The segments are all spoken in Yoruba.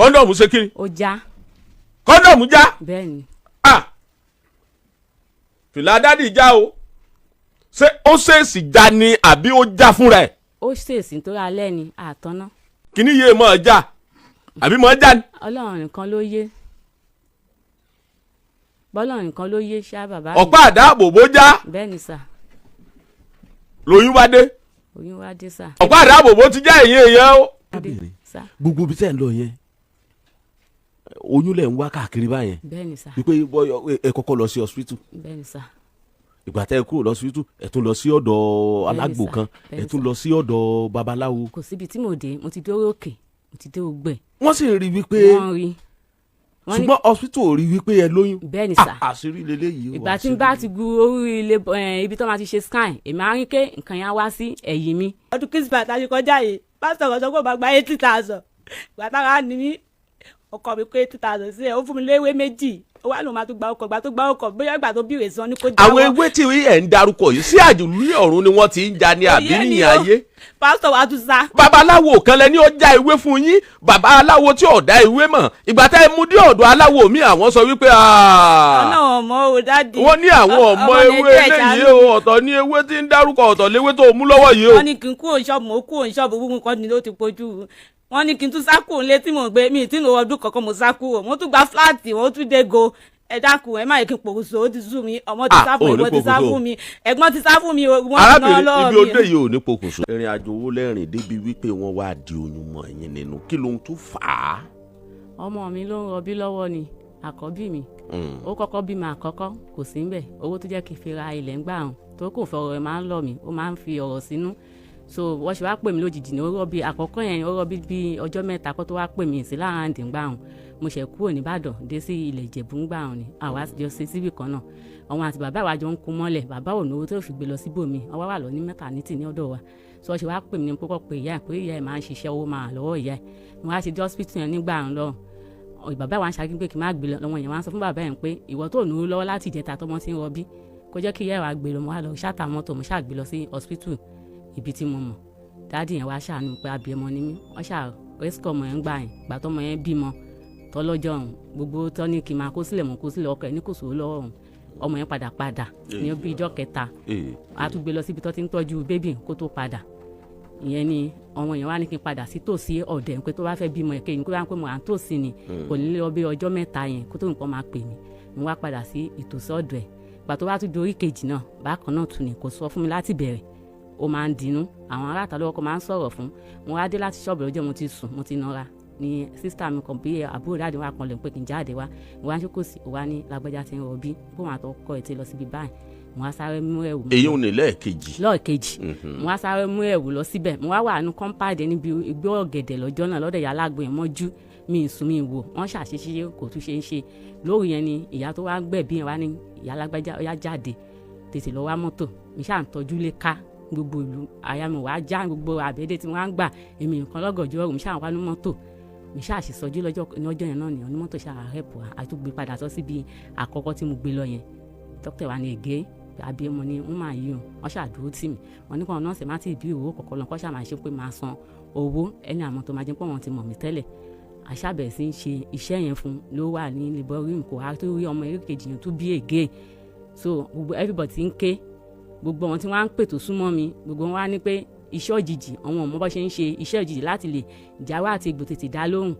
Kọ́ńdọ̀mù ṣe kí ni? Ó já. Kọ́ńdọ̀mù já? Bẹ́ẹ̀ ni. Ah, fìlà dádì já o. Ṣé ó ṣèèṣì já ni àbí ó já fúnra ẹ̀? Ó ṣèèṣì nítorí alẹ́ ni àtọ́ná. Kíní yé mọ̀ ọ́ já àbí mọ̀ ọ́ já ni? Ọlọ́run nìkan ló yé, bọ́lọ́run nìkan ló yé ṣá, bàbá mi. Ọ̀pá àdáàbòbò já? Bẹ́ẹ̀ ni sà. Lóyún bá dé? Oyún wá dé, sà. Ọ̀pá àdáàbòbò ti já, èyí èèyàn o. Sà. Gbogbo ibi tẹ́ ń lọ yẹn, oyún lẹ̀ ń wá káàkiri báyẹn? Bẹ́ẹ̀ ni sà. Wípé bọ́yọ̀ ẹ kọ́kọ́ lọ sí hospital? Bẹ́ẹ̀ ni sà. Ìgbà tẹ́ ẹ kúrò lọ hospital, ẹ tún lọ sí ọ̀dọ̀ alágbo sà. kan? Bẹ́ẹ̀ Ẹ ni tún sà. lọ sí ọ̀dọ̀ babaláwo? Kò síbi tí mo dé. Mo ti dé orí òkè, mo ti dé ogbẹ. Wọ́n sì rí wípé Wọ́n rí, wọ́n ní. Ṣùgbọ́n hospital ò rí wípé ẹ lóyún? Bẹ́ẹ̀ ni sà. Ah, àṣírí leléyìí o. Ìgbà tí n bá ti gu orí ilé ibi tó máa ti ṣe scan, èmi á rí pé nǹkan yẹn á wá sí ẹ̀yìn mi. Ọdún Christmas àti kọjá yìí, pásítọ̀ kan sọ pé ó máa gba 80,000. Ìgbà tára ní mí, ọkọ mi kó 80,000 sílẹ̀, ó fún mi léwé méjì, ó wà lóun máa tún gba ọkọ̀. Ìgbà tó gba ọkọ̀, bóyá ìgbà tó bìrè san ni kó jáwọ́. Àwọn ewé tí ẹ̀ ń darúkọ yìí, sí àjùlé ọ̀run ni wọ́n ti ń ja ní àbí Òye ni níyìn o. ayé? Pásítọ̀ wa tún sá. Babaláwo kan lẹ ní ó já ewé fún yín, babaláwo tí ò dá ewé mọ̀. Ìgbà tá ẹ mú dé ọ̀dọ̀ aláwo mi, àwọn sọ wípé Ọ̀nà ọmọ o, daddy. Wọ́n ní àwọn ọmọ ewé eléyìí o. Ọ̀tọ̀ ní ewé tí ń dárúkọ, ọ̀tọ̀ léwé tó mú lọ́wọ́ yìí o. Wọ́n ní kí n kúrò ní ṣọ́ọ̀bù, mo kúrò ní ṣọ́ọ̀bù. Gbogbo nǹkan ni ló ti pojú. Wọ́n ní kí n tún sá kúrò nílé tí mò ń gbé mi tí ń lo ọdún kankan. Mo sá kúrò, mo tún gba flat, mo tún dé go. Ẹ dákun, ẹ má yẹ kí n pòkùsọ, ó ti sú mi. Ọmọ ti Ah, sá fún ò mi, ní ẹ̀gbọ́n ti sá pokùnso. fún mi, ẹ̀gbọ́n ti sá fún mi, wọ́n ti ná Arábìnrin, lọ́wọ́ ibi mi. òde yìí ò ní pokùnso. Ìrìn àjò owó lẹ́rìn débi wípé wọ́n wá di oyún mọ́ ẹ̀yìn nínú, kí lóhun tó fà á? Ọmọ mi ló ń rọbí lọ́wọ́ ni, àkọ́bí mi. Ó kọ́kọ́ bímọ àkọ́kọ́, kò sí ńbẹ̀. Owó tó jẹ́ kí n fi ra ilẹ̀ ń gbà hàn tó kò fọ ọ̀rọ̀ ẹ̀ máa ń lọ mí, ó máa ń fi ọ̀rọ̀ sínú. So wọ́n ṣe wá pè mí lójijì ní ó rọ́bí àkọ́kọ́ yẹn. Ó rọ́bí bí ọjọ́ 3 kó tó wá pè mí sí láàárín gbà hàn. Mo ṣẹ̀ kúrò nìbàdàn dé sí ilẹ̀ Ìjẹ̀bú ń gbà hàn ni. Àwa jọ ṣe síbì kan náà, àwọn àti bàbá wa jọ ń kú mọ́lẹ̀. Bàbá ò náwó tó fi gbé lọ síbòmí, ọwọ́ wà lọ ní maternity ní ọ̀dọ̀ wa. So wọ́n ṣe wá pè mí ní púpọ̀ pé ìyá ẹ̀, pé ìyá ẹ̀ máa ń ṣiṣẹ́, owó máa lọ́wọ́ ìyá ẹ̀. Mo wá ṣe dé hospital yẹn nígbà ń lọ, bàbá wa ń ṣàkíyèsí pé kí n má gbé lọ. Lọ́wọ́ yẹn wá ń sọ fún bàbá yẹn pé ìwọ tó nù ú lọ́wọ́ láti ìjẹta tọmọ tí ń rọbí, kó jẹ́ kí ìyá ẹ̀ wá gbé lọ. Mo wá lọ ṣáàtà mọ́tò, mo ṣáà gbé lọ sí hospital ibi tí mo mọ̀. Daddy yẹn wá ṣàánú pé abiyamọ ni mí. Wọ́n ṣáà rescue ọmọ yẹn gbà yẹn. Gbà tọmọ yẹn bímọ tọlọ́jọ́ ọ̀hún, gbogbo tọ́ ní kí n máa kó sílẹ̀, mọ̀ kó sílẹ̀. Ọkọ ẹ̀ ní kò sówó lọ́wọ́ òun. Ọmọ yẹn padà padà ní bí ijọ́ kẹta. A tún gbé lọ síbi tó ti ń tọ́jú baby kó tó padà. Ìyẹn ni ọmọ yẹn wá ní kí n padà sí tòsí ọ̀dẹ̀, pé tó bá fẹ́ bímọ ẹ̀ kéyìn, kó bá ń pè mọ́ à ń tòsí ni, kò ní lọ bí ọjọ́ 3 yẹn kó tó nǹkan máa pè mí. Mo wá padà sí ìtòsí ọ̀dọ̀ ẹ̀. Gbà tó bá tún dorí kejì náà, bákan náà tún ni. Kò sọ fún mi láti bẹ̀rẹ̀, ó máa ń dinú. Àwọn aráàta lọ́wọ́ kọ́ máa ń sọ̀rọ̀ fún. Mo wá dé láti ṣọ́ọ̀bù lọ́jọ́, mo ti sùn, mo ti nọra ni sister mi kan bí àbúrò daddy wa kan lè pé kí n jáde wá. Mo wá ń ṣe kò sí, ó wá ní lágbájá ti ń rọbí, bó wọn àtọkọ ẹ̀ ti lọ síbi báyìí. Mo wá sáré mú ẹ̀wù. Èyí ò ní lẹ́ẹ̀kejì? Lọ́ọ̀kejì. Mo wá sáré mú ẹ̀wù lọ síbẹ̀. Mo wá wà ní compound níbi igbó ọ̀gẹ̀dẹ̀ lọ́jọ́ náà lọ́dọ̀ ìyá alágbo yẹn mọ́jú. Mi ì sùn, mi ì wò wọ́n ṣàṣeṣe, kò tún ṣe ń ṣe. Lóru yẹn ni ìyá tó wá gbẹ̀bí yẹn wá ní ìyá alágbájá, ó yá, jáde, tètè lọ wá mọ́tò. Mi ṣáà ń tọ́jú lé ká gbogbo ìlú, àyà mi wàá já. Gbogbo àbẹ́dẹ́ tí wọ́n á gbà, èmi nìkan lọ́gọ̀jọ́ ọ̀rùn. Mi ṣáà wá ní mọ́tò, mi ṣáà sì sọjú lọ́jọ́ ní ọjọ́ yẹn náà ni onímọ́tò ṣáà help wa, àtúgbé padà sọ síbi àkọ́kọ́ tí mo gbé lọ yẹn. Dókítà wa ní ègé abiyamọ ni wọ́n máa yí o. Wọ́n ṣàdúró tì mí. Wọ́n ní kàn nọ́ọ̀sì má ti bí owó kọ̀ọ̀kan lọ, kọ́ ṣáà máa ṣe pé máa san owó ẹni àmọ́ tó máa jẹ́ pé wọ́n ti mọ̀ mí tẹ́lẹ̀. Àṣàbẹ̀ sí ń ṣe iṣẹ́ yẹn fún ló wà ní labour room, kò wá tó rí ọmọ eré kejì yẹn tó bí ègé. So gbogbo everybody ti ń ké, gbogbo wọn tí wọ́n á ń pè tó súnmọ́ mi, gbogbo wọn wá ní pé iṣẹ́ òjijì, àwọn ọmọ bá ṣe ń ṣe iṣẹ́ òjijì láti lè jáwé àti egbò tètè dá lóhùn.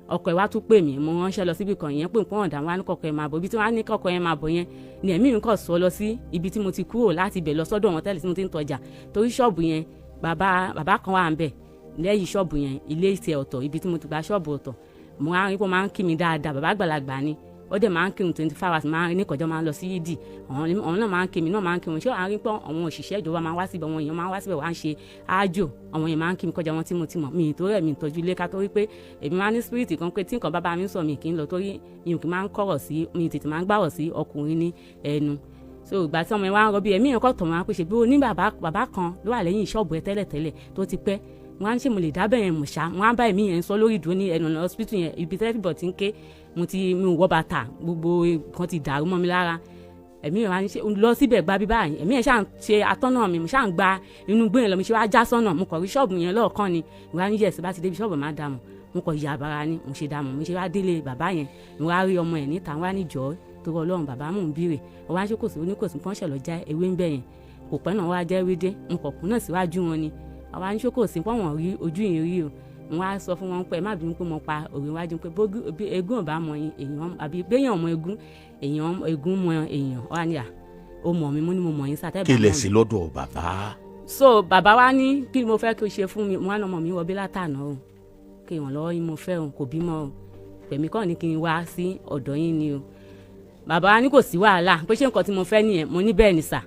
Ọkọ ẹ̀ wá tún pè mí, mo ránṣẹ́ lọ síbi kan. Ìyẹn pè pọ́n ọ̀dà wọn á ní kọ́kọ́ ẹ̀ máa bọ̀. Ibi tí wọ́n á ní kọ́kọ́ ẹ̀ máa bọ̀ yẹn ni ẹ̀mí mi kàn sọ lọ sí ibi tí mo ti kúrò láti ibẹ̀ lọ sọ́dọ̀ wọn tẹ́lẹ̀ tí mo ti ń tọjà, torí ṣọ́ọ̀bù yẹn, bàbá bàbá kan wà ń bẹ̀ lẹ́yìn ṣọ́ọ̀bù yẹn, ilé ìtẹ̀ ọ̀tọ̀, ibi tí mo ti gba ṣọ́ọ̀bù ọ̀tọ̀. Mo á rí pé ó máa ń kí mi dáadáa. Bàbá àgbàlagbà ni, ó dẹ̀ máa ń kírun 24 hours, máa ń rí ní kọjọ́, máa ń lọ sí yídì. Àwọn náà máa ń kí mi náà, máa ń kírun. Ṣé àwọn rí pé àwọn òṣìṣẹ́ ìjọba máa ń wá síbẹ̀, àwọn èèyàn máa ń wá síbẹ̀ wá ń ṣe ájò, àwọn èèyàn máa ń kí mi kọjá. Wọn tí mo ti mọ̀ mi tó rẹ̀ mi tọ́jú ilé ká, torí pé èmi máa ní spirit kan pé tí nǹkan bá bá mi sọ, mi kì í lọ, torí mi ò kì í máa ń kọ̀rọ̀ sí mi, tètè máa ń gbàrọ̀ sí ọkùnrin ní ẹnu. So ìgbà tí ọmọ yẹn wá ń rọbí, ẹ̀mí yẹn kọ́ tọ̀ wọn pé ṣe bí ó ní bàbá bàbá kan ló wà lẹ́yìn ṣọ́ọ̀bù ẹ tẹ́lẹ̀tẹ́lẹ̀ tó ti pẹ́. Wọ́n á ń ṣe mo lè dábẹ́ yẹn mọ̀ ṣá. Wọ́n á bá ẹ̀mí yẹn sọ lórí ìdúró ní ẹnu ọ̀nà hospital yẹn, ibi tẹ́lifíbọ̀ ti ń ké. Mo ti mi ò wọ bàtà, gbogbo nǹkan ti dàrú mọ́ mi lára. Ẹ̀mí yẹn wá ní ṣe lọ síbẹ̀ gba bíbá yẹn. Ẹ̀mí yẹn ṣáà ń ṣe atọ́nà mi, mo ṣáà ń gba inú gbé yẹn lọ. Mi ṣe wá já sọ́nà, mo kọ̀ rí ṣọ́ọ̀bù yẹn lọ́ọ̀kan ni. Ìwà ní yẹ̀sì bá ti débi ṣọ́ọ̀bù, má dà mọ̀. Mo Mo kọ ya bara ni mo ṣe dààmú, mo ṣe wá délé bàbá yẹn, mo wá rí ọmọ ẹ̀ níta, wá níjọ́ torí Ọlọ́run bàbá mò ń bírè. Wọ́n wá ṣe kò sí oníkòsí kan ṣẹlọ já ewé ń bẹ̀ yẹn, kò pẹ́ náà wá jẹ́ ewé dé. Mo kọ̀ kún náà síwájú wọn ni àwa ní ṣókò sí pọ́n wọ́n rí ojú yìí rí o. Mo wá sọ fún wọn pé ẹ má bínú pé mo pa òwe wájú pé bí egún ò bá mọ èèyàn àbí béèyàn mọ egún, èèyàn egún mọ èèyàn. Wá ní à ó mọ̀ mi, mo ní mo mọ̀ yín sátẹ́ Kí lẹ sí lọ́dọ̀ bàbá? So bàbá wa ní kí ni mo fẹ́ kí o ṣe fún mi. Mo wá ní ọmọ mi wọ bí látànà o, kí ìrànlọ́wọ́ yín mo fẹ́ o, kò bímọ o, pẹ̀mí kàn ní kí n wá sí ọ̀dọ̀ yín ni o. Bàbá wa ní kò sí wàhálà, pé ṣé nǹkan tí mo fẹ́ nìyẹn? Mo ní bẹ́ẹ̀ ni sà.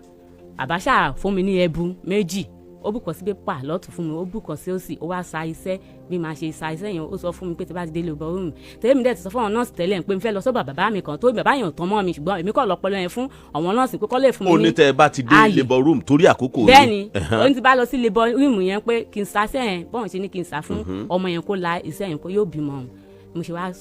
Bàbá ṣáà fún mi ní ẹbu méjì, ó bùkọ́ sí pépà lọ́tún fún mi, ó bùkọ́ sí òsì, ó wá sa iṣẹ́ bí màá ṣe sa iṣẹ́ yẹn. Ó sọ fún mi pé tí bá ti délé ọba orí mi tẹ́lẹ̀, mi dẹ̀ ti sọ fún àwọn nọ́ọ̀sì tẹ́lẹ̀ pé mi fẹ́ lọ sọ́dọ̀ bàbá mi kan tó bàbá yẹn ò tán mọ́ mi, ṣùgbọ́n èmi kọ́ lọ́pọlọ yẹn fún àwọn nọ́ọ̀sì pé kọ́ lè fún mi Ó ní tẹ́ ẹ bá ti dé ààyè. labour room torí àkókò yìí. Bẹ́ẹ̀ni, ó ní ti bá lọ sí labour room yẹn pé kí n sa iṣẹ́ yẹn, bọ́n ṣe ní kí n sa fún ọmọ yẹn kó la iṣẹ́ yẹn kó yóò bímọ òun. Mo ṣe wá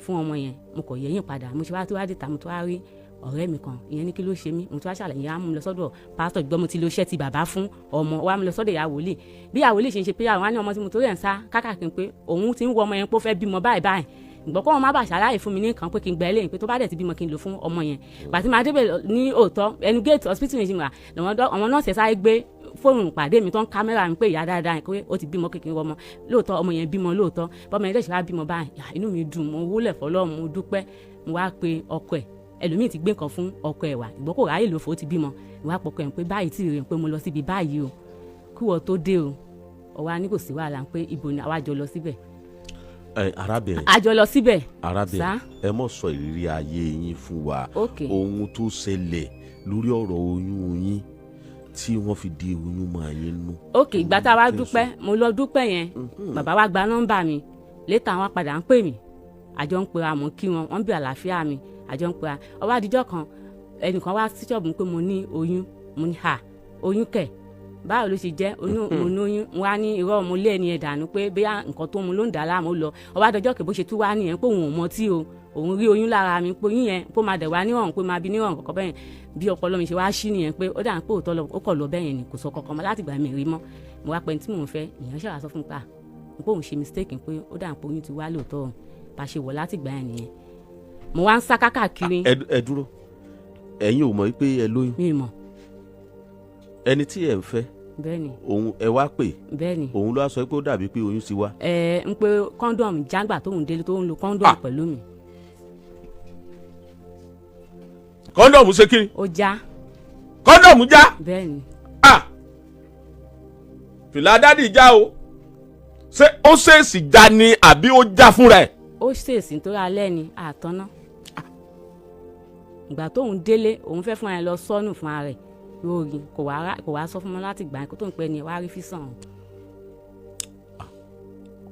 fún ọmọ yẹn, mo kọ̀ yẹ̀yìn padà. Mo ṣe wá tó wá dé ta, mo tó wá rí ọ̀rẹ́ mi kan, ìyẹn ní kí ló ṣe mí. Mo tó wá ṣàlàyé, á mú mi lọ sọ́dọ̀ pásítọ̀ gbọ́ mo ti lo iṣẹ́ ti bàbá fún ọmọ wa, mú lọ sọ́dọ̀ ìyá wòlíì. Bí ìyá wòlíì ṣe ń ṣe pé àwọn á ní ọmọ tí mo torí ẹ̀ ń sá kákàkiri pé òun ti ń wọ ọmọ yẹn pé ó fẹ́ bímọ báyìí báyìí, ìgbọ́ kó wọn má bàa ṣàlàyé fún mi ní nǹkan pé kí n gba eléyìí, pé tó bá dẹ̀ ti bímọ kí n lò fún ọmọ yẹn. Gbàtí màá débẹ̀ ní òótọ́, ẹnu géètì hospital yẹn ṣì wà lọ́wọ́, àwọn nọ́ọ̀sì ẹ̀ sáré gbé fóònù pàdé mi tó ń kámẹ́rà mi pé ìyá dáadáa yẹn pé ó ti bímọ kékeré ọmọ lóòótọ́, ọmọ yẹn bímọ lóòótọ́. Bọ́mọ yẹn dẹ̀ ṣe wá bímọ báyìí, yà, inú mi dùn, mo wúlẹ̀ fọlọ́run, mo dúpẹ́. Mo wá pe ọkọ ẹ̀, ẹlòmíì ti gbé nǹkan fún ọkọ ẹ̀ wá, ìgbọ́ kò ráyè ló fò ó ti bímọ. Mo wá pọkọ ẹ̀ pé báyìí tí rè pé mo lọ síbi báyìí o, kí wọ́n tó dé o. Ọwọ́ á ní kò sí wàhálà, pé ibo ni àwa jọ lọ síbẹ̀. Ẹ arábìnrin. A jọ lọ síbẹ̀. Arábìnrin. Sá. Ẹ mọ̀ sọ ìrírí ayé yín fún wa. Ok. Ohun tó ṣẹlẹ̀ lórí ọ̀rọ̀ oyún yín tí wọ́n fi di oyún mọ́ ayé nú. Ok, ìgbà tá a wá dúpẹ́, mo lọ dúpẹ́ yẹn, bàbá wa gba nọ́mbà mi létà, wọn padà ń pè mí, àjọ ń pera, mọ́ kí wọn, wọ́n bí àlàáfíà mi, àjọ ń pera. Ọwọ́ àdìjọ́ kan, ẹnìkan wá sí ṣọ́ọ̀bù pé mo ní oyún. Mo ní ha, oyún kẹ̀, báwo ló ṣe jẹ́ oyún? Mo ní oyún. Mo wá ní irọ́, mo lé ẹni ẹ̀ dànù pé bóyá nǹkan tó mu ló ń dà á láàmú. Ó lọ, ọwọ́ àdìjọ́ kẹ̀ bó ṣe tú wá nìyẹn pé òun ò mọ tí o òun rí oyún lára mi, pé oyún yẹn pé ó máa dẹ̀ wá nírọ̀rùn, pé máa bí nírọ̀rùn kọ̀ọ̀kan bẹ́yẹn. Bí ọpọlọ mi ṣe wá ṣí nìyẹn pé ó dà ń pé òótọ́ lọ. Ó kọ̀ lọ bẹ́yẹn ni, kò sọ kankan mọ́ láti gbà mí rí mọ́. Mo wá pẹ́ ní tí mò ń fẹ́, ìyẹn ṣàwá sọ fún mi pé à ń pé òun ṣe mistake, pé ó dà ń pé oyún ti wá lóòótọ́. Bá ṣe wọ̀ láti gbà yẹn nìyẹn, mo wá ń sá kákàkiri. Ẹ dúró, ẹ̀yin ò mọ̀ pé ẹ lóyún? Mi mọ̀. Ẹni tí ẹ ń fẹ́? Bẹ́ẹ̀ ni. Òun ẹ wá pè? Bẹ́ẹ̀ ni. Òun ló wá sọ pé ó dàbí pé oyún ti wá? Ẹ ń pé condom jágbà tóun délé tó ń lo condom pẹ̀lú mi. Condom ṣe kí ni? Ó já. Condom já? Bẹ́ẹ̀ ni. Ah, fìlà dádì já o. Ṣé ó ṣèèṣì já ni àbí ó já fúnra ẹ̀? Ó ṣèèṣì nítorí alẹ́ ni àtọ́ná. Ìgbà tóun délé, òun fẹ́ fúnra ẹ̀ lọ sọ́nù fúnra rẹ̀ lórí, kò wá sọ fún mi láti gbà kó tó ń pẹ́ ni ẹ̀ wá rí físàn.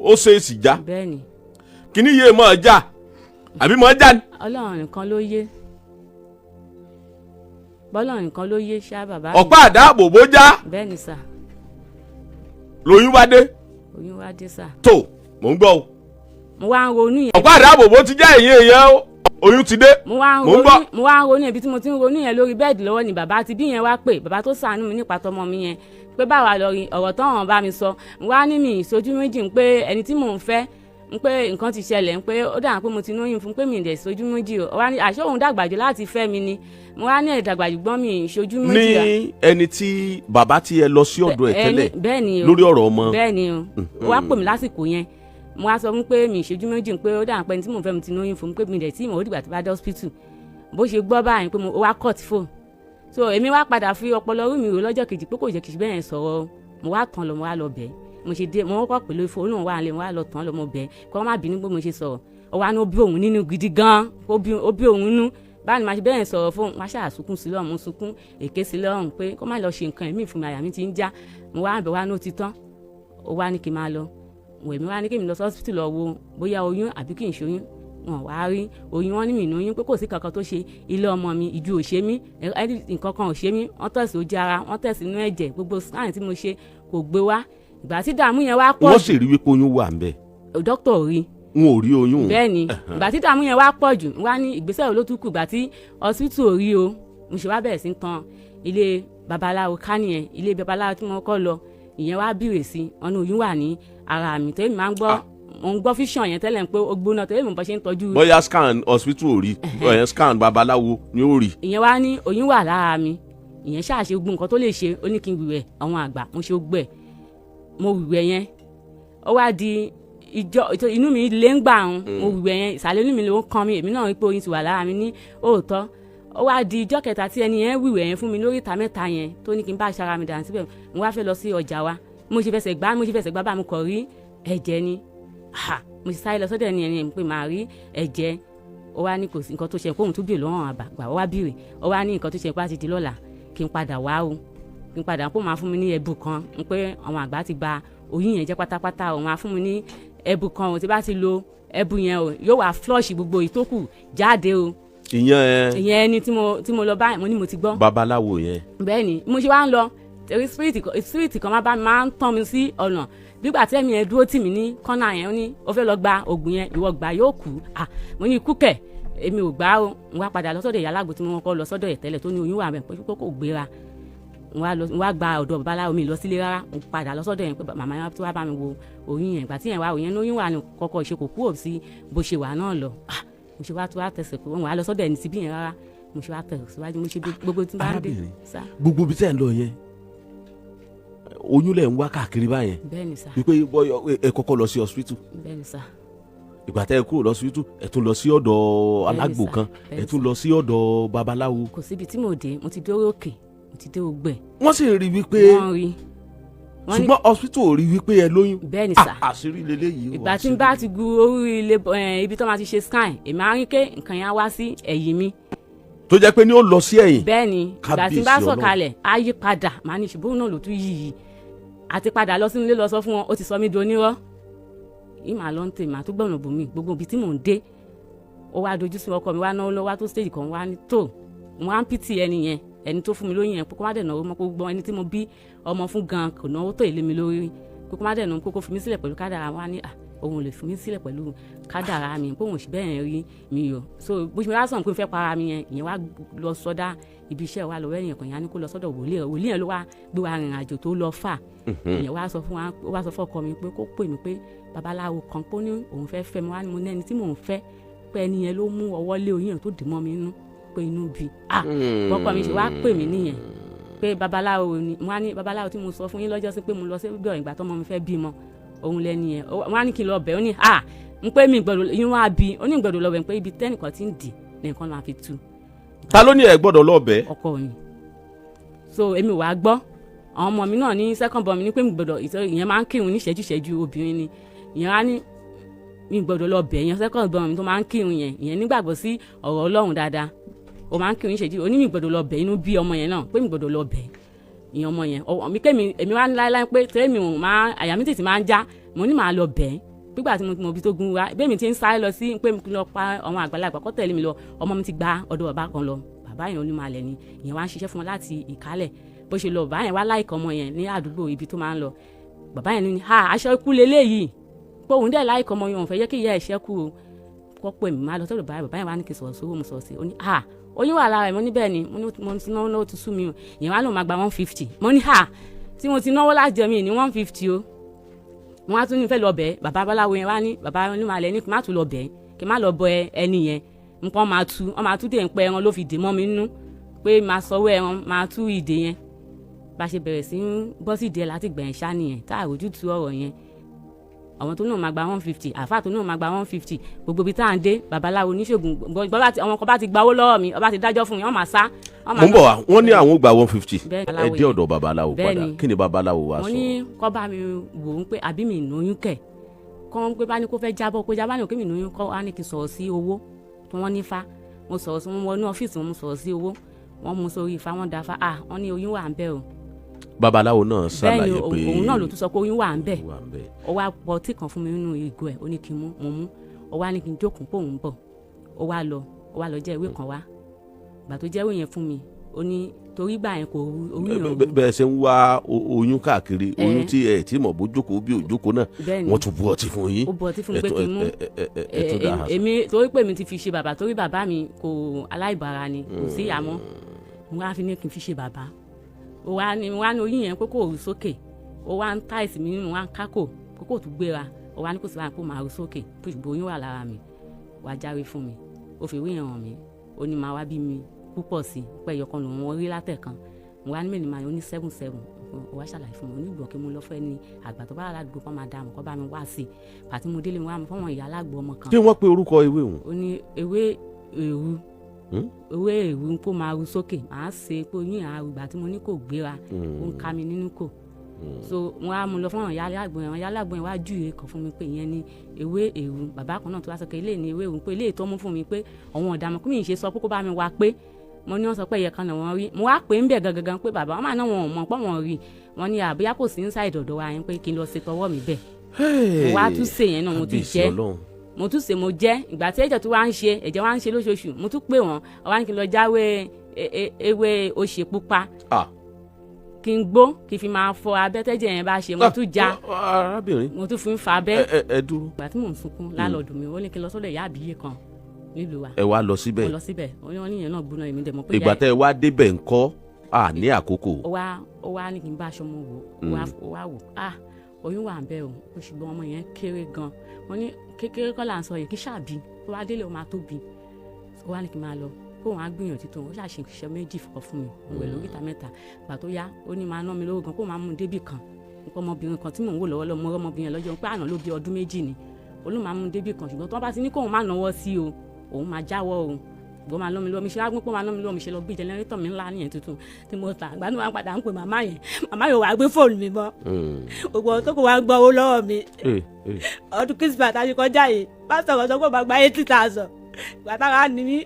Ó ṣèèṣì já? Bẹ́ẹ̀ ni. Kíní yé mọ̀ ọ́ já àbí mọ̀ ọ́ já ni? Ọlọ́run nìkan ló yé, bọ́lọ́run nìkan ló yé ṣá bàbá mi. Ọ̀pá àdáàbòbò já? Bẹ́ẹ̀ ni sà. Lóyún bá dé? Oyún wá dé sà. Tó mò ń gbọ́ o. Mo wá ń ronú yẹn. Ọ̀pá àdáàbòbò ti já, ẹ̀yìn èèyàn o, oyún ti dé. Mo wá ń Mò ń gbọ́. ronú, mo wá ń ronú. Ibi tí mo ti ń ronú yẹn lórí bẹ́ẹ̀dì lọ́wọ́ ni bàbá ti bí yẹn wá pè, bàbá tó ṣàánú mi nípa tọmọ mi yẹn, pé báwa lọ rí ọ̀rọ̀ táwọn bá mi sọ. Mo wá ní mi ìsojú méjì ń pé ẹni tí mò ń fẹ́ ń pé nǹkan ti ṣẹlẹ̀, ń pé ó dà pé mo ti lóyún fún, pé mi ì dẹ̀ sojú méjì o. Wá ní àṣé òun dàgbà jù láti fẹ́ mi ni. Mo wá ní ẹ̀ dàgbà jù gbọ́n, mi ìsojú méjì rà. Ní ẹni tí bàbá tí ẹ lọ sí ọ̀dọ̀ ẹ̀ tẹ́lẹ̀? Bẹ́ẹ̀ ni o. Lórí ọ̀rọ̀ ọmọ? Bẹ́ẹ̀ ni o. Ó wá pè mí lásìkò yẹn, mo wá sọ fún pé mi ìṣojú méjì, pé ó dà pé ẹni tí mò ń fẹ́ mi ti lóyún fún, pé mi dẹ̀ tí mo ó dìgbà tí bá dé hospital. Bó ṣe gbọ́ báyìí pé mo ó wá cut phone. So èmi wá padà fi ọpọlọ rú mi rò lọ́jọ́ kejì pé kò jẹ́ kìí ṣe bẹ́ẹ̀ yẹn sọ̀rọ̀ o. Mo wá tán lọ, mo wá lọ bẹ́ẹ̀. Mo ṣe dé, mo kọ́kọ́ pè lórí fóònù òun wà lé, mo wá lọ tán lọ, mo bẹ́ẹ̀ kó má bínú pé mo ṣe sọ̀rọ̀. Ó wá ní ó bí òun nínú gidi gan, ó bí òun nínú báyìí ni màá ṣe bẹ́ẹ̀ sọ̀rọ̀ fóun. Wá ṣáà sunkún sí lọ́rùn, mo sunkún èké sí lọ́rùn pé kó má lọ ṣe nǹkan ẹ̀mí fún mi, àyà mi ti ń já. Mo wá bẹ̀, wá ní ó ti tán, ó wá ní kí n máa lọ. Wẹ̀mí wá ní kí n lọ sí hospital lọ wo bóyá oyún àbí kí n ṣoyún. Wọn wá rí oyún, wọn ní mi lóyún, pé kò sí kankan tó ṣe ilé ọmọ mi, ìju ò ṣe mí, nǹkan kan ò ṣe mí. Wọ́n tẹ̀sí ojú ara, wọ́n tẹ̀sí inú ẹ̀jẹ̀, gbogbo scan tí mo ṣe kò gbé wá. Ìgbà tí dààmú yẹn wá pọ̀ Wọ́n sì rí wípé oyún wà ń bẹ̀? jù, dókítà ò rí. Wọn ò rí oyún? Bẹ́ẹ̀ ni. Ìgbà tí dààmú yẹn wá pọ̀ jù, wá ní ìgbésẹ̀ wo ló tún kù? Ìgbà tí hospital ò rí o, mo ṣe wá bẹ̀rẹ̀ sí í tan ilé babaláwo ká nìyẹn. Ilé babaláwo tí mo kọ́ lọ, ìyẹn wá bìrè sí ọ̀nà oyún wà ní ara mi tẹ́lẹ̀ mi máa ń gbọ́. Mo ń gbọ́ fíṣàn yẹn tẹ́lẹ̀ pé ó gbóná torí mo bọ́ ṣe ń tọ́jú. Bóyá scan hospital ò rí, bóyá scan babaláwo ni ó rí. Ìyẹn wá ní oyún wà lára mi. Ìyẹn ṣáà ṣe gbogbo nǹkan tó lè ṣe. Ó ní kí n wìwẹ̀ àwọn àgbà, mo ṣe gbẹ, mo wìwẹ̀ yẹn. Ó wá di ìjọ inú mi lé ń gbà ń mo wìwẹ̀ yẹn, ìsàlẹ̀ inú mi ló ń kan mi, èmi náà rí pé oyún ti wà lára mi ní òótọ́. Ó wá di ìjọ kẹta tí ẹni yẹn wìwẹ̀ yẹn fún mi lórí ìta mẹ́ta yẹn, tó ní kí n bá aṣara mi dànù síbẹ̀. Mo wá fẹ́ lọ sí ọjà wa, mo ṣe fẹsẹ̀ gbá bá mi kọ̀ rí ẹ̀jẹ̀ ni. Ha, mo ṣe sáré lọ sọ́dọ̀ ẹni yẹn pé màá rí ẹ̀jẹ̀. Ó wá ní kò sí nǹkan tó ṣe, kóhun tún bèèrè lọ́wọ́ àgbà. Ó wá bèèrè, ó wá ní nǹkan tó ṣe pé á ti di lọ́la kí n padà wá o, kí n padà kó máa fún mi ní ẹ̀bù kan, ń pé àwọn àgbà ti ba oyún yẹn jẹ́ pátápátá o, máa fún mi ní ẹ̀bù kan o, tí bá ti lo ẹ̀bù yẹn o, yóò wá flush gbogbo ìtókù jáde o. Ìyẹn Ìyẹn ẹni tí mo lọ báyìí, mo ní mo ti gbọ́. Babaláwo yẹn. Bẹ́ẹ̀ ni mo ṣe wá ń lọ, torí spirit kan máa bá mi, máa ń tán mi sí ọ̀nà bígbà tí ẹ̀mí yẹn dúró tì mí ní kọ́nà yẹn. Ó ní ó fẹ́ lọ gba oògùn yẹn, ìwọ gbà yóò kú. À, mo ní ikú kẹ̀, èmi ò gbà ó. N wá padà lọ sọ́dọ̀ ìyá alágbo tí mo kọ́ lọ sọ́dọ̀ ẹ̀ tẹ́lẹ̀, tó ní oyún wà mẹ́ pé kò gbéra. N wá gba ọ̀dọ̀ babaláwo, mi lọ sílé rárá. N padà lọ sọ́dọ̀ yẹn pé màmá yẹn tó wá bá mi wo oyún yẹn. Ìgbà tí yẹn wá oyún yẹn, oyún wà ní kọ́kọ́ ṣe kò kúrò sí bó ṣe wà náà lọ. Ah, mo ṣe wá tó wá tẹsẹ̀ pé wọn wà lọ sọ́dọ̀ ẹni síbí yẹn rárá. Mo ṣe wá tẹ̀ síwájú, mo ṣe gbogbo tí n bá ń dé. Arábìnrin. Sá. Gbogbo ibi tẹ́ ẹ̀ ń lọ yẹn, oyún lẹ̀ ń wá káàkiri báyẹn? Bẹ́ẹ̀ ni sá. Wípé bọ́yọ̀ ẹ kọ́kọ́ lọ sí hospital. Bẹ́ẹ̀ ni sá. Ìgbà tẹ́ ẹ kúrò lọ́sibítù, ẹ tún lọ sí ọ̀dọ̀ alágbo sà, kan, bẹ́ẹ̀ ẹ tún lọ sí ọ̀dọ̀ babaláwo. Kò síbi tí mo dé, mo ti dé orí òkè, mo ti dé ogbẹ. Wọ́n sì rí wípé Wọ́n rí, wọ́n ní ṣùgbọ́n hospital ò rí wípé ẹ lóyún. Bẹ́ẹ̀ ni sà. Ah, àṣírí leléyìí o, Ìgbà tí n àṣírí. bá ti gu orí ilé ibi tó máa ti ṣe scan, èmi á rí pé nǹkan yẹn á wá sí ẹ̀yìn mi. Tó jẹ́ pé ní ó lọ sí ẹ̀yìn. Bẹ́ẹ̀ ni, ìgbà tí n bá Kábíyèsí Ọlọ́run. sọ̀kalẹ̀, á yí padà. Màá ní ṣùgbọ́n náà ló tún yí yìí àti padà lọ sínú ilé lọ sọ fún wọn, ó ti sọ mí di onírọ́. Yìí màá lọ ń tè, màá tún gbọ̀nà bòmí gbogbo ibi tí mò ń dé. Ó wá dojú sí ọkọ mi, wá náwó lọ́wọ́ tó stage kan, wá ní tó mo wá ń pìtì ẹni yẹn, ẹni tó fún mi lóyún yẹn, pé kó má dẹ̀ náwó mọ́, kó gbọ́n ẹni tí mo bí ọmọ fún gan kò náwó tó èlé mi lórí, pé kó má dẹ̀ náwó, kó fi mí sílẹ̀ pẹ̀lú kádàrá. Wá ní à, òun ò lè fi mí sílẹ̀ pẹ̀lú kádàrá mi, pé òun ò sì bẹ́ẹ̀ rí mi o. So bó ṣe wá sọ̀rọ̀ pé mo fẹ́ para mi yẹn, ìyẹn wá lọ sọ́dá ibi iṣẹ́ wa lọ́wọ́ ẹ̀yìn kan yẹn á ní kó lọ sọ́dọ̀ wòlíì rẹ̀. Wòlíì yẹn ló wá gbé wa rìnrìn àjò tó lọ fà. Ìyẹn wá sọ fún wa, ó wá sọ fún ọkọ mi pé kó pè mí, pé babaláwo kan pé ó ní òun fẹ́ fẹ́ mi. Wá ní mo ní ẹni tí mò ń fẹ́, pé ẹni yẹn ló mú ọwọ́ lé oyún yẹn tó dì mọ́ mi nínú, pé inú bí ah. Bọ́kọ mi ṣe wá pè mí nìyẹn pé babaláwo ni. Mo wá ní babaláwo tí mo sọ fún yín lọ́jọ́ sí pé mo lọ sí ọ̀dọ̀ ìgbà tọ́mọ mi fẹ́ bímọ, òun lẹ́ni yẹn. Wọ́n á ní kí n lọ bẹ̀. Ó ní ah, ń pé mi gbọ́dọ̀ inú wa bí, ó ní gbọ́dọ̀ lọ bẹ̀, pé ibi tẹ́nìkan ti ń dì nìkan máa fi tú. Ta ló ní ẹ gbọ́dọ̀ lọ bẹ́ẹ̀? Ọkọ mi. So èmi wàá gbọ́. Àwọn ọmọ mi náà ní second born mi ní pé mi gbọ́dọ̀ ìyẹn máa ń kírun ní ìṣẹ́jú ìṣẹ́jú, obìnrin ni ìyẹn. Á ní mi gbọ́dọ̀ lọ bẹ̀ yẹn. Second born mi tó máa ń kírun yẹn, ìyẹn nígbàgbọ́ sí ọ̀rọ̀ Ọlọ́run dáadáa, ó máa ń kírun ìṣẹ́jú. Ó ní mi gbọ́dọ̀ lọ bẹ̀, inú bí ọmọ yẹn náà pé mi gbọ́dọ̀ lọ bẹ̀ ìyẹn ọmọ yẹn. Ọwọ́ mi kémi èmi wá ní láéláé pé tẹ́lẹ̀ mi ò máa, àyà mi tètè máa ń já. Mo ní màá lọ bẹ̀ pígbà tí mo mọ ibi tó gun wa bẹ́ẹ̀ mi ti ń sáré lọ sí pé mi lọ pa àwọn àgbàlagbà kọ́ tẹ̀lé mi lọ. Ọmọ mi ti gba ọ̀dọ̀ bàbá kan lọ, bàbá yẹn olúmọ̀lẹ̀ ni. Ìyẹn wá ń ṣiṣẹ́ fún wọn láti ìkálẹ̀. Bó ṣe lọ, bàbá yẹn wá láìka ọmọ yẹn ní àdúgbò ibi tó máa ń lọ. Bàbá yẹn ní ha, aṣọ ikú leléyìí, pé òun dẹ̀ láìka ọmọ yẹn, òun fẹ́ jẹ́ kí ìyá ẹ̀ ṣẹ́kù o. Kọ́ pé mi máa lọ sọ́dọ̀ bàbá. Bàbá yẹn wá ní kí n sọ̀rọ̀ sówó, mo sọ̀rọ̀ sí. Ó ní ha, oyún wà lára ẹ̀. Mo ní bẹ́ẹ̀ ni. Mo ní mo ti náwó náwó ti sú mi o. Ìyẹn wá lóun máa gba 150. Mo ní ha, tí mo ti náwó láti jẹ mi ní 150 o. Mo wá tún ní fẹ́ lọ bẹ́ẹ̀. Bàbá babaláwo yẹn wá ní, bàbá onímọ̀lẹ́ ní kí n má tún lọ bẹ́ẹ̀, kí n má lọ bọ ẹni yẹn, nǹkan máa tú, wọ́n máa tú dé ń pẹ́ ẹran ló fi dè mọ́ mi nínú, pé máa sọwọ́ ẹran máa tú ìdè yẹn. Bá ṣe bẹ̀rẹ̀ sí ń bọ́ sí ìdí ẹ̀ láti gbẹ̀yìn ṣá nìyẹn, tá àròjù tú ọ̀rọ̀ yẹn. Àwọn tó náà máa gba 150, àáfàá tó náà máa gba 150, gbogbo ibi tá à ń dé, babaláwo, oníṣègùn, gbọ́ bá ti àwọn kan bá ti gbawó lọ́wọ́ mi, ọba ti dájọ́ fún mi, wọ́n máa sá. Wọ́n máa Mo ń bọ̀ wá. Wọ́n ní àwọn gba 150. Bẹ́ẹ̀ Ẹ ni. dé ọ̀dọ̀ babaláwo Bẹ́ẹ̀ padà. ni. Kí ni babaláwo wa Mo sọ? ní kọ́ bá mi wò ó pé àbí mi ìnóyún kẹ̀, kọ́ ń pé bá ní kó fẹ́ jábọ́, kó jábọ́ ní òkè mi ìnóyún. Kọ́ á ní kí n sọ̀rọ̀ sí owó tí wọ́n ní fa. Mo sọ̀rọ̀ sí wọn wọnú ọ́fíìsì wọn, mo sọ̀rọ̀ sí owó, wọ́n mú sórí ifá, wọ́n da fa. Ah, wọ́n ní oyún wà ń bẹ̀ o. Babaláwo náà Bẹ́ẹ̀ ni. ṣàlàyé pé Òun náà ló tún sọ pé oyún wà ń bẹ̀. wà ń bẹ̀. Ó wá pọ ọtí kan fún mi nínú ìgò ẹ̀, ó ní kí n mú. Mo mú. Ó wá ní kí n jókòó pé òun bọ̀. Ó wá lọ jẹ́ ìwé kan wá. Ìgbà tó jẹ́ ìwé yẹn fún mi, ó ní torí gbà yẹn kò rú orí yẹn ò rú. Bẹ́ẹ̀ ṣe ń wá oyún káàkiri, oyún Eh. tí ẹ tí mọ̀ bó jókòó bí ò jókòó náà, Bẹ́ẹ̀ ni. wọ́n tún bu ọtí fún yín. Ó bu ọtí fún mi pé kí n mú. Ẹ tún dá a sọ. Èmi torí pé mi ti fi ṣe bàbá, torí bàbá mi kò aláìbára ni, kò sí ìyá mọ́, mo wá fi ní kí n fi ṣe bàbá. Ó wá ní oyún yẹn pé kò rú sókè, ó wá ń táìsì mi nínú, wá ń kákò pé kò tún gbéra. Ó wá ní kò sí wàhálà, kó máa ru sókè, ṣùgbọ́n oyún wà lára mi. Wàá jáwé fún mi, ó fi ewé yẹn hàn mí. Ó ní máa wá bí mi púpọ̀ sí i, pé ẹyọkan lòun rí látẹ̀kan. Mo wá ní mélòó máa ní? Ó ní seven seven. Ó wá ṣàlàyé fún mi onígbọ̀n kí mo lọ fẹ́ ní àgbà tó bá wà ládùúgbò kọ́ máa dààmú kọ́ bá mi wá sí i. Pàtí mo délé, mo wá fọ́wọ́n ìyá alágbo ọmọ kan. Kí wọ́n pe orúkọ ewé òun? Ó ní ewé èrú. Ewé èrú kó máa ru sókè, màá ṣe pé oyún ìhà ìgbà tí mo ní kò gbéra, ó ń ká mi nínú kò. So wọn á mú lọ fún àwọn ìyá alágbo yẹn. Àwọn ìyá alágbo yẹn wá júwe kan fún mi pé ìyẹn ní ewé èrú. Bàbá kan náà tó wá sọ pé ilé ní ewé èrú, pé ilé tó mú fún mi pé àwọn ọ̀dààmú kí mi ṣe sọ pé kó bá mi wá, pé mo ní wọ́n sọ pé ẹ̀yẹ kan náà wọ́n rí. Mo wá pè ń bẹ̀ gangan pé bàbá wọn máa ná wọn ò mọ̀ pé wọ́n rí wọn ní àbíyá kò sí inside ọ̀dọ̀ wa yẹn, pé kí n lọ ṣe tọwọ́ mi bẹ̀. Mo wá tún ṣe yẹn náà, mo tún Kábíyèsí jẹ́. Ọlọ́run. Mo tún ṣe, mo jẹ́. Ìgbà tí ẹ̀jẹ̀ tó wá ń ṣe, ẹ̀jẹ̀ wá ń ṣe lóṣooṣù, mo tún pè wọ́n, wọ́n wá ní kí n lọ jáwé ewé oṣè pupa, kí n gbó, kí n fi máa fọ abẹ́ tẹ́jẹ̀ yẹn bá ṣe. Mo tún já. Ah, arábìnrin. Mo tún fi ń fa abẹ́. Ẹ dúró. Ìgbà tí mò ń sunkún, lálọ́ọ̀dù mi ó ní kí n lọ sọ́dọ̀ ìyá àbíyè kan nílùú wa. Ẹ wá lọ Mo síbẹ̀? lọ síbẹ̀. Ó ní wọ́n níyẹn náà gbóná, èmi dẹ̀ mọ̀ pé Ìgbà ìyá tẹ́ ẹ wá débẹ̀ ńkọ́? À ní àkókò. Ó wá ní kí n bá aṣọ mo wò. Ó wá wò, ah, oyún wà ń bẹ o. Ó ṣùgbọ́n ọmọ yẹn kéré gan. Mo ní kékeré kọ́ là ń sọ yìí, kí ṣàbí tó wá délé ó máa tóbi. Ó wá ní kí n máa lọ, kó òun á gbìyànjú tó. Ó ṣàṣe iṣẹ́ méjì fọ́ fún mi, mo wẹ̀ lóríta mẹ́ta. Gbà tó yá, ó ní máa ná mi lówó gan, kó máa mú un débì kan nípa ọmọbìnrin kan tí mò ń wò lọ́wọ́lọ́wọ́. Mo rọ́ ọmọbìnrin yẹn lọ́jọ́ pé àná ló bí ọdún 2 ni. Olóhùn máa mú un débì kan, ṣùgbọ́n tí wọ́n bá ti ní kóun má náwó sí o, òun máa jáwọ́ o, ṣùgbọ́n máa ná mi lọ́wọ́. Mi ṣe wá gbọ́n pé máa ná mi lọ́wọ́, mi ṣe lọ gbé generator mi ńlá nìyẹn tuntun tí mo tà. Àgbà tí wọ́n padà ń pè màmá yẹn, màmá yóò wá gbé fóònù mi mọ́. Gbogbo tó kò wá gbọ́ owó lọ́wọ́ mi. Ọdún Christmas àti kọjá yìí, pásítọ̀ kan sọ pé ó máa gba 80,000. Ìgbà tára ní mí,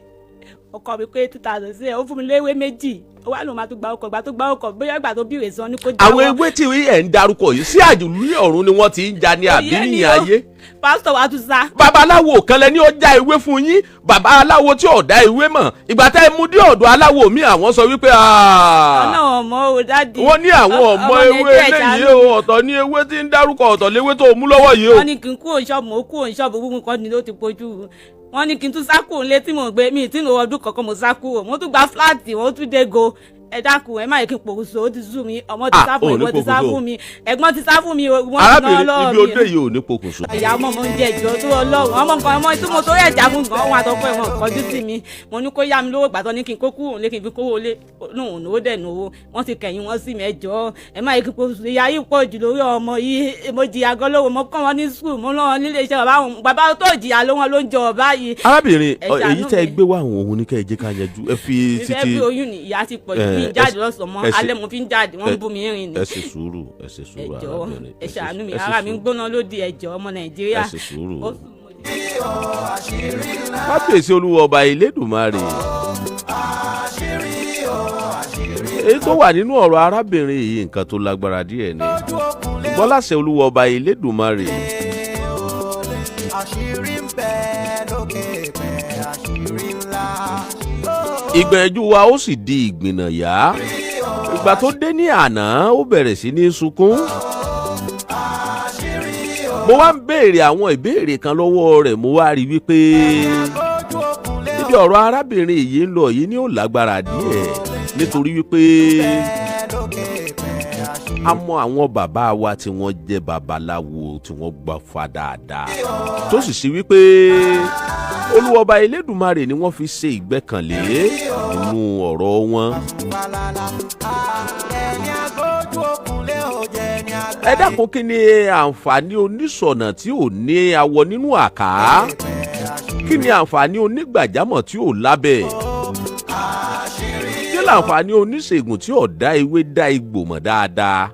ọkọ mi pé 80,000 sí ẹ̀, ó fún mi léwé méjì, ó wá lóun máa tún gba ọkọ̀. Ìgbà tó gba ọkọ̀, bóyá ìgbà tó bìrè sàn ní kó jáwọ́. Àwọn ewé tí ẹ̀ ń darúkọ yìí, sí àjùlú ọ̀run ni wọ́n ti ń ja ní àbí Òye ni ní o. ayé? Pásítọ̀ wa tún sá. Babaláwo kan lẹ ní ó já ewé fún yín, bàbá aláwo tí ò dá ewé mọ̀. Ìgbà tẹ́ ẹ mú dé ọ̀dọ̀ aláwo mi, àwọn sọ wípé Ọ̀nà ọmọ o, daddy. Wọ́n ní àwọn ọmọ ewé Nàìjíríà eléyìí ṣàánú. o. Ọ̀tọ̀ ní ewé tí ń dárúkọ, ọ̀tọ̀ léwé tó mú lọ́wọ́ yìí o. Wọ́n ní kí n kúrò ṣọ́ọ̀bù, mo kúrò ṣọ́ọ̀bù. Gbogbo nǹkan ni ló ti pojú. Wọ́n ní kí n tún sá kúrò nílé tí mò ń gbé. Mi ì tí ń lo ọdún kankan, mo sá kúrò, mo tún gba flat, wọ́n tún dé go. Ẹ dákun, ẹ má yẹ kí n pòkùsọ, ó ti sú mi. Ọmọ ti Ah, sá fún ò mi, ní ìwọ ti sá pokùnso. fún mi, ẹ̀gbọ́n ti sá fún mi, wọ́n ti ná Arábìnrin, lọ́wọ́ ibi ó mi. dé yìí, ò ní pokùnso. Ìyá ọmọ mo ń jẹ ìjọ tó Ọlọ́run. Ọmọ kan, ọmọ tí mo torí ẹ̀já fún gan, wọn àtọkọ ẹ̀ wọn kọjú sí mi. Mo ní kó yá mi lówó gbàtọ́, ní kí n kó kúrò ní kí n fi kówó lé lóhùn lówó dẹ̀ nówó. Wọ́n ti kẹ̀yìn wọn sí mi. Ẹjọ́, ẹ má yẹ kí kó ìyá yìí pọ̀ jù lórí ọmọ yìí. Mo jìyà gan lówó, mo kọ́ wọn ní school, mo lọ́ wọn nílé iṣẹ́ bàbá wọn. Bàbá tó jìyà ló wọn ló ń jọ ọba yìí. Arábìnrin, Ẹ ṣàánú èyí tẹ́ ẹ mi. gbé wá àwọn òun ní kẹ́ ẹ jẹ́ ká yanjú. Ẹ fi Mi fẹ́ títí bí oyún ni ìyá ti pọ̀ jù. Mi jáde lọ́sàn-án mọ́, alẹ́ mo fi ń jáde, wọ́n ń bú mi rìn ni. Ẹ ṣe sùúrù, ẹ ṣe Ẹ sùúrù. jọ̀ọ́, Arábìnrin, ẹ ṣàánú mi. ẹ ṣe Ara mi ń sùúrù. gbóná lódì. Ẹ jọ̀ọ́, ọmọ Nàìjíríà. Ẹ ṣe sùúrù. Ó sùn mo Kábíyèsí Olúwa Ọba Elédùmarè, èyí tó wà nínú ọ̀rọ̀ arábìnrin yìí, nǹkan tó lágbára díẹ̀ ni, ṣùgbọ́n láṣẹ Olúwa Ọba Elédùmarè, Àṣírí ń bẹ lókè pẹ̀, àṣírí ńlá. Ìgbìyànjú wa ó sì di ìgbìnàyà. Ìgbà tó dé ní àná, ó bẹ̀rẹ̀ sí ní sunkún. Mo wá ń béèrè àwọn ìbéèrè kan lọ́wọ́ rẹ̀, mo wá rí wípé Ojú òkun lé níbi ọ̀rọ̀ arábìnrin yìí ń lọ yìí ní ó lágbára díẹ̀, nítorí wípé lókè pẹ̀, àṣírí a mọ àwọn bàbá wa tí wọ́n jẹ́ babaláwo, tí wọ́n gbà fa dáadáa, tó sì ṣe wípé Olúwọba Elédùmarè ni wọ́n fi ṣe ìgbẹ́kànlé nínú ọ̀rọ̀ wọn. Falala. Ẹni agbójú òkun lé ò jẹ́ ẹni àgbà. Ẹ dákun, kí ni àǹfààní oníṣọ̀nà tí ò ní awọ nínú àká? Kí ni àǹfààní onígbàjámọ̀ tí ò lábẹ́? Kí làǹfààní oníṣègùn tí ò dá ewé dá egbò mọ̀ dáadáa?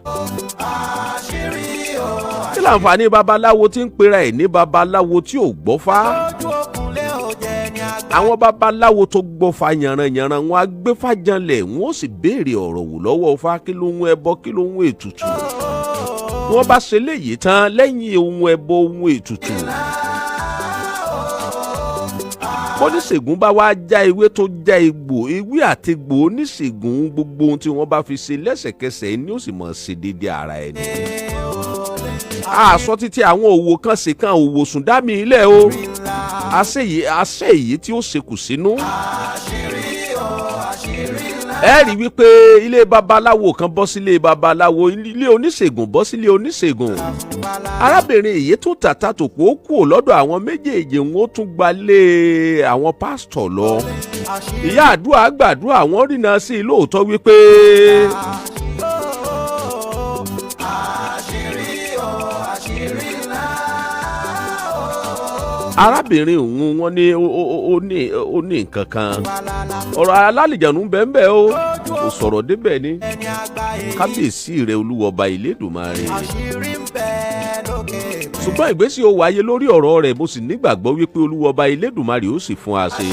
Kí làǹfààní babaláwo tí ń pera ẹ̀ ní babaláwo tí ò gbọ́fá? Ojú òkun lé ò jẹ́ ẹni àgbà. Àwọn babaláwo tó gbọ́fá yanranyanran, wọn á gbéfá janlẹ̀, wọn ó sì béèrè ọ̀rọ̀ wò lọ́wọ́ Ifá: kí ló ń ẹbọ, kí ló ń ètùtù? Wọ́n bá ṣe léyìí tán, lẹ́yìn ohun ẹbọ, ohun ètùtù, oníṣègùn bá wá já ewé tó já egbò, ewé àti egbò oníṣègùn, gbogbo ohun tí wọ́n bá fi ṣe lẹ́sẹ̀kẹsẹ̀ ni ó sì mọ̀ ṣe déédéé ara ẹni. Àṣọ títí àwọn òwò kan ṣe kan òwò sùn dá mi ilẹ̀ o, àṣẹ èyí tí ó ṣekù sínú. Ẹ rí wípé ilé babaláwo kan bọ́ sílé babaláwo, ilé oníṣègùn bọ́ sílé oníṣègùn. Arábìnrin èyí tún tàtà tó kó kúò lọ́dọ̀ àwọn méjèèjì, wọn ó tún gbalé àwọn pásítọ̀ lọ. Ìyá àdúrà gbàdúrà, wọ́n rìnà sí i lóòótọ́ wípé Àṣírí o, àṣírí ńlá. Arábìnrin òun, wọn ní ó ní nǹkan kan, ọ̀rọ̀ alálìjànú bẹ́ẹ̀ o, kò sọ̀rọ̀ débẹ̀ ni. Ẹni àgbà èyí. Kábíyèsí rẹ̀, Olúwọba Ìlédùmarè. Àṣírí ń bẹ lókè. Ṣùgbọ́n ìgbésí ó wáyé lórí ọ̀rọ̀ rẹ̀, mo sì nígbàgbọ́ wípé Olúwọba Ìlédùmarè ó sì fún wa ṣe.